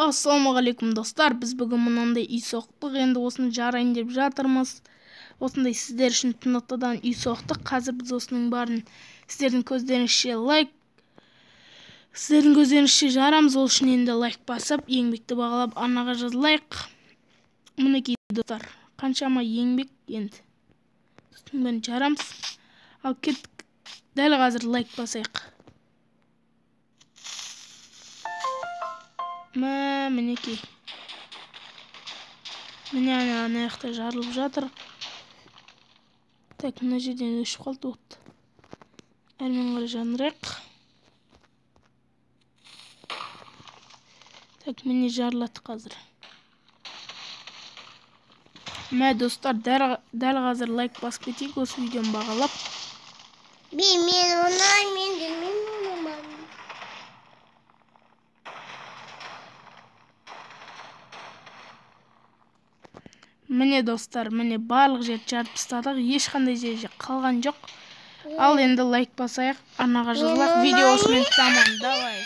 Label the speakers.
Speaker 1: Ассалаумағалейкум, достар. Біз бүгін мынандай үй соқтық. Енді осыны жарайын деп жатырмыз. Осындай сіздер үшін ТНТ-дан үй соқтық. Қазір біз осының барын сіздердің көздеріңізше лайк, сіздердің көздеріңізше жарамыз. Ол үшін енді лайк басып, еңбекті бағалап, арнаға жазылайық. Мінекей, достар, қаншама еңбек енді. Осының бәрін жарамыз. Ал кеттік, дәл қазір лайк басайық. Мә, мінекей. Міне, ана жақта жарылып жатыр. Так, мына жерден өшіп қалды от. Әрмен қарай жандырайық. Так, міне, жарылады қазір. Мә, достар, дәл қазір лайк басып кетейік, осы видеоны бағалап.
Speaker 2: Мен оны, мен де, мен оны.
Speaker 1: Міне, достар, міне, барлық жерді жарып тастадық, ешқандай жерде қалған жоқ. Ал енді лайк басайық, арнаға жазылайық. Видео осымен тамам. Давай.